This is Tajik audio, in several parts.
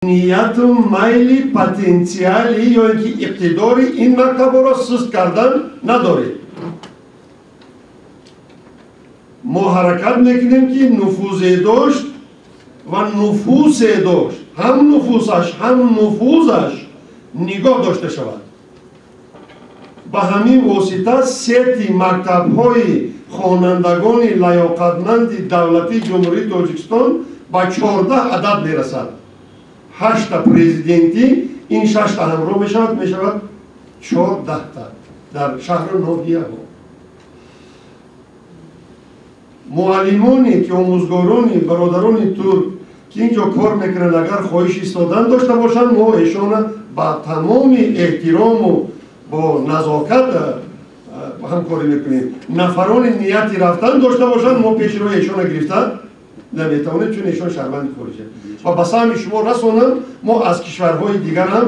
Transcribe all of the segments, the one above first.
Нияту майли потенсиали ё ин ки иқтидори ин мактабҳоро суст кардан надорем. Мо ҳаракат мекунем, ки нуфузе дошт ва нуфусе дошт, ҳам нуфусаш, ҳам нуфузаш нигоҳ дошта шавад. Ба ҳамин восита сети мактабҳои хонандагони лаёқатманди давлатии Ҷумҳурии Тоҷикистон ба 14 адад мерасад. Ҳашта президентӣ, ин шашта ҳамроҳ мешавад 14-та дар шаҳру ноҳияҳо. Муаллимоне ки, омӯзгорони бародарони турк, ки ин ҷо кор мекунанд, агар хоҳиш истодан дошта бошанд, мо эшона ба тамоми эҳтирому бо назокат ҳамкорӣ мекунем. Нафарони нияти рафтан дошта бошанд, мо пеши роҳи эшона гирифта наметавонем, чун эшон шаҳрванди хориҷа. Ва ба саҳми шумо расонам, мо аз кишварҳои дигар ҳам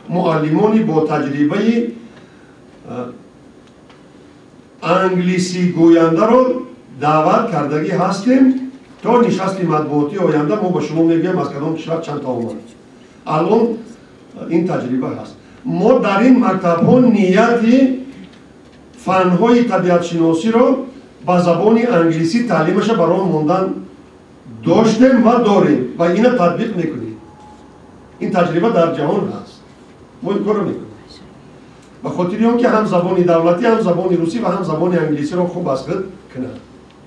муаллимони бо таҷрибаи англисӣ гӯяндаро даъват кардагӣ ҳастем. То нишасти матбуотии оянда мо ба шумо мегӯем, аз кадом кишвар чанд та омад. Алон ин таҷриба ҳаст. Мо дар ин мактабҳо нияти фанҳои табиатшиносиро ба забони англисӣ таълимаша ба роҳ мондан доштем ва дорем ва ина татбиқ мекунем. Ин таҷриба дар ҷаҳон ҳаст, мо ин корро мекунем ба хотири он ки ҳам забони давлатӣ, ҳам забони русӣ ва ҳам забони англисиро хуб аз худ кунад.